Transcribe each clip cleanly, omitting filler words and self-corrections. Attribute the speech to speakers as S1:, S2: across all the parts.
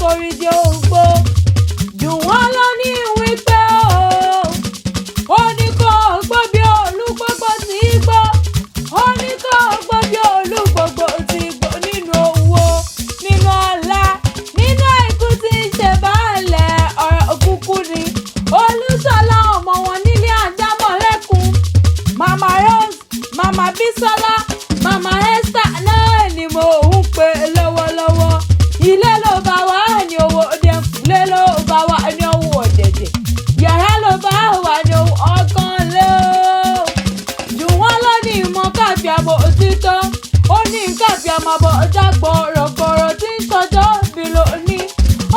S1: Kórìjì ògbó. Jù wọ́n lọ ní wípé o, ó ní kó gbọ́ bí olúgbogbo ti gbọ́, ó ní kó gbọ́ bí olúgbogbo ti gbọ́, nínú owó, nínú ọlá, nínú àìkú tí ń ṣe baálẹ̀ ọ̀rọ̀ kúkú ni. Olúṣọlá, ọmọ wọn nílé Àjámọ̀lẹ́kùn, Mama Rose, Mama Bisola, Mama Esther náà ni mo ń pè lọ́wọ́lọ́wọ́. Ilé ló bá wà ní owó dẹ́kunlé, ló bá wà ní owó ọ̀dẹ̀dẹ̀, yàrá ló bá wà ní owó ọkàn lé o. Jù wọ́n lọ ní ìmọ̀ káfíà bò òtítọ́, ó ní káfíà máa bọ̀ ọjà gbọ̀rọ̀gbọ̀rọ̀ tí ń sọjọ́ bí lónìí.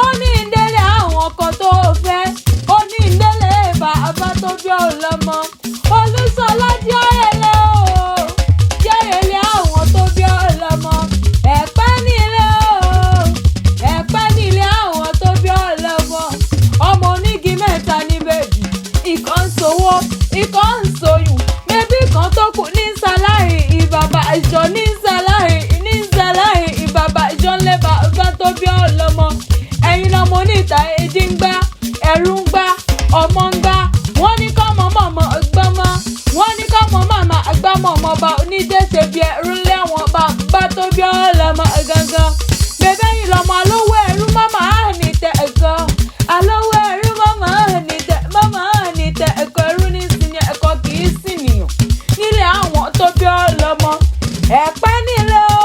S1: Ó ní ìdílé àwọn kan tó fẹ́, ó ní ìdílé bàbá tó bí ọlọ́mọ. Olúṣọlá, jẹ́rẹ̀lẹ̀ o, jẹ́rẹ̀lẹ̀ àwọn tó bí ọlọ́mọ. Ẹ̀pẹ́ nílé o, ẹ̀pẹ́ nílé àwọn tó bí ọlọ́mọ. Ọmọ onígi mẹ́ta ní bèbí, ìkan ń sowó, ìkan ń soyùn, bébí kan tó kù ní sálárì ìbàbà ìjọ, ní sálárì, ní sálárì ìbàbà ìjọ ńlẹ̀ bàbá tó bí ọlọ́mọ. Ẹ̀yin lọmọ oníta èjì ń gbá, ẹ̀rù ń gbá, ọmọ ń gbá. Wọ́n ní kọ́ mọ́ mọ̀mọ́ gbọ́mọ́, wọ́n ní kọ́ mọ́ màmá gbọ́mọ́. Ọmọọba onídẹ̀ẹ́sẹ̀ bí ẹrú lẹ́wọ̀n bàbá tó bí ọlọ́mọ gangan. Bẹ́ẹ̀ yìí lọ́mọ alówó ẹrú, mọ́mọ́ ní tẹ̀ ẹ̀kọ́ alówó ẹrú, mọ́mọ́ ní tẹ̀, mọ́mọ́ ní tẹ̀ ẹ̀kọ́. Ẹrú ní sinmi, ẹ̀kọ́ kì í sì nìyàn nílé àwọn tó bí ọlọ́mọ. Ẹ̀pẹ́ nílé o,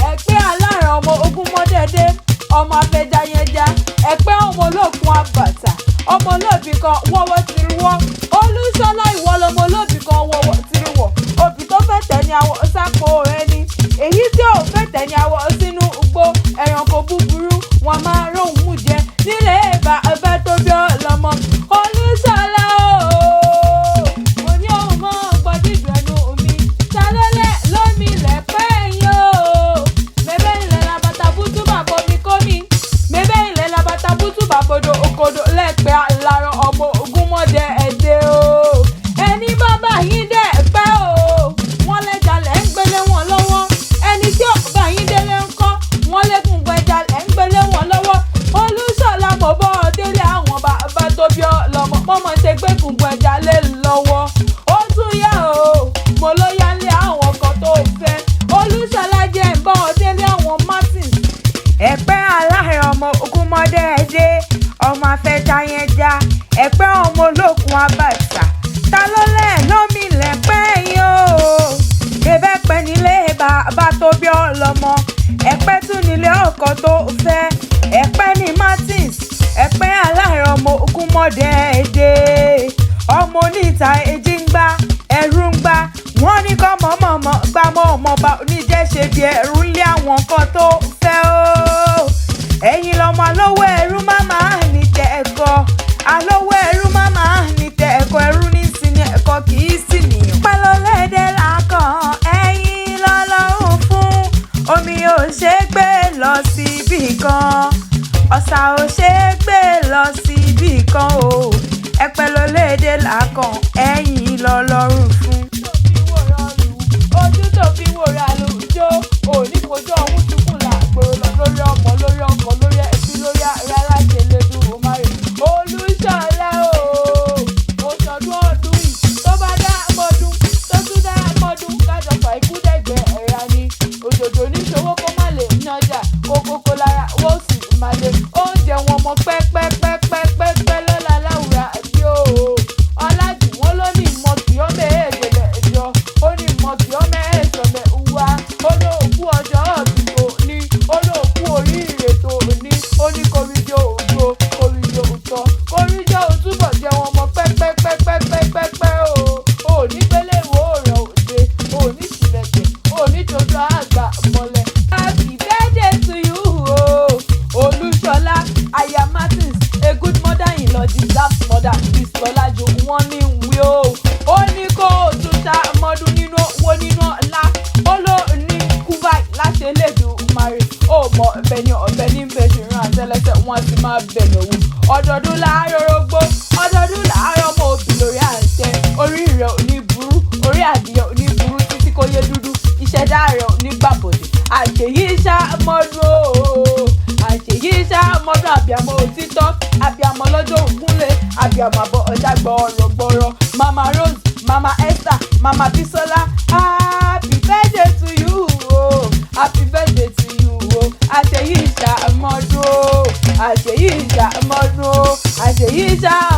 S1: ẹ̀pẹ́ alára, ọmọ ogun mọ́dẹ́dẹ́, ọmọ afẹjayẹja, ẹ̀pẹ́ ọmọ olókun àbàtà, ọmọ olóbì kan wọ́wọ́ tiriwọ́. Olúṣọlá, ìwọ lọmọ olóbì kan wọ́wọ́ tiriwọ́. Òbí tó fẹ́ tẹ̀ ní àwọ̀ sápò ẹni, èyí tí ò fẹ́ tẹ̀ ní àwọ̀ sínú igbó. Ẹranko búburú wọn máa róhùn mú jẹ nílé bàbá tó bí ọlọ́mọ. Olúṣọlá o, mo ní òun mọ́ gbọ́dídùn ẹnu mi ta ló lẹ̀ lómi lẹ́pẹ́ yín o. Mẹ́bẹ́ ilẹ̀ labata bútú bàbọ̀ mi kó mi, mẹ́bẹ́ ilẹ̀ labata bútú bàbọ̀dọ̀ òkodò lẹ́pẹ́ alárọ̀, ọmọ ogun mọ́dẹ ẹ̀dẹ́ o. Ẹni bàbá yín dẹ̀ pẹ́ o, wọ́n lẹ́jà lẹ́ ń gbélé wọn lọ́wọ́. Ẹni tí ò bá yín délé ń kọ́, wọ́n lẹ́kùn gbẹja lẹ́ ń gbélé wọn lọ́wọ́. Olúṣọlá, mo bọ́ ọ délé àwọn bàbá tó bí ọlọ́mọ, mọ́mọ́ ṣe gbẹ́kùn gbẹja lé lọ́wọ́. Ó tún yá o, mo ló yá lé àwọn kan tó fẹ́. Olúṣọlá, jẹ́ ń bọ́ ọ délé àwọn Martins.
S2: Ẹ̀pẹ́ aláàrẹ̀, ọmọ ogunmọ́dẹ́ẹ̀dẹ́, ọmọ afẹjayẹja, ẹ̀pẹ́ ọmọ olókun abàṣà. Ta ló lẹ̀ lómi lẹ́pẹ́ yín o? Bẹ́ẹ̀ pẹ́ nílé bàbá tó bí ọlọ́mọ, ẹ̀pẹ́ tún nílé ọkọ tó fẹ́. Ẹ̀pẹ́ ní Martins, ẹ̀pẹ́ aláàrẹ̀, ọmọ ogunmọ́dẹ́ẹ̀dẹ́, ọmọ oníta èjì ń gbá, ẹ̀rù ń gbá. Wọ́n ní kọ́ mọ̀mọ́mọ́ gbá mọ́, ọmọọba oníjẹ́ ṣe bí ẹ̀rù ńlé àwọn kan tó fẹ́ o. Ẹ̀yin lọ́mọ alówó ẹrú, máma ní tẹ ẹ̀kọ́ alówó ẹrú, máma ní tẹ ẹ̀kọ́. Ẹrú ní sinmi, ẹ̀kọ́ kì í sì nìyàn. Pẹ́lọ́lẹ́dẹ́ làkàn, ẹ̀yin lọ́lọ́run fún. Omi ò ṣe é gbé lọ síbì kan, ọ̀sà ò ṣe é gbé lọ síbì kan o. Ẹ̀pẹ́ lọ́lẹ́dẹ́ làkàn, ẹ̀yin lọ́lọ́run fún.
S1: Ojú tó fi wòran àlùjọ òní fojú ọ̀hún sunkún làgbòrò lọ, lórí ọmọ, lórí ọkọ, lórí ẹbí, lórí ara, láti Elédùmarè. Olúṣọlá o, òṣòdún ọdún yìí tó bá dá mọ́dún, tó tún dá mọ́dún, kájọpọ̀ ikú dẹ̀gbẹ́ ẹ̀ra ni. Òjòjò oníṣòwò kó má lè nájà kókókó lára wọ́n sì máa lè oúnjẹ wọn mọ pẹ́pẹ́pẹ́pẹ́pẹ́ lọ́la láwùrà bí o. Ọlájùwọ́n ló ní ìmọ̀ kí ó mẹ́ẹ̀ẹ́dẹ̀lẹ̀ ẹ̀jọ́, ó ní ìmọ̀ kí ó mẹ́ẹ̀ẹ́sọ̀ mẹ́wàá. Ó lóòkú ọjọ́ ọ̀bì tó ní, ó lóòkú oríire tó ní, ó ní koríjó òjò, koríjó òtọ́, koríjó òtúbọ̀ jẹ́ wọn mọ pẹ́pẹ́pẹ́pẹ́pẹ́pẹ́ o. Ò ní gbélé ìwò rẹ̀ òde, ò ní ṣìlẹ̀tẹ̀, ò ní tójú àgbà mọ́lẹ̀. Happy birthday to you o. Olúṣọlá aya Martins, a good mother-in-law deserves more than this. Lọ́lá ju wọ́n ní wí o. Ó ní kó o tún ta mọ́dún nínú owó, nínú ọ̀la. Ó ló ní kúbáì láṣẹ Elédùmarè. Ó mọ ọbẹ̀ ní ọbẹ̀ ní bẹ́ẹ̀ ṣe rán àtẹ́lẹsẹ̀ wọ́n sì máa bẹ̀ lọ́wọ́. Ọdọọdún láàárọ̀ rògbò, ọdọọdún láàárọ̀ ọmọ òbí lórí àtẹ. Orí rẹ̀ ò ní burú, orí adìyẹ ò ní burú títí kó yé dúdú. Ìṣẹ̀dá rẹ̀ ò ní gbàbọ̀dẹ̀. Àṣeyí ṣá mọ́dún o. Àṣeyí ṣá.
S2: Àmọ́dún, àbíamọ òtítọ́, àbíamọ lọ́jọ́ ògúnlé, àbíamọ àbọ̀ ọjà gbọ̀rọ̀gbọ̀rọ̀. Mama Rose, Mama Esther, Mama Bisola, happy birthday to you o, happy birthday to you o. Àṣeyí ìṣàmọ́dún o, àṣeyí ìṣàmọ́dún o, àṣeyí ìṣàmọ́dún.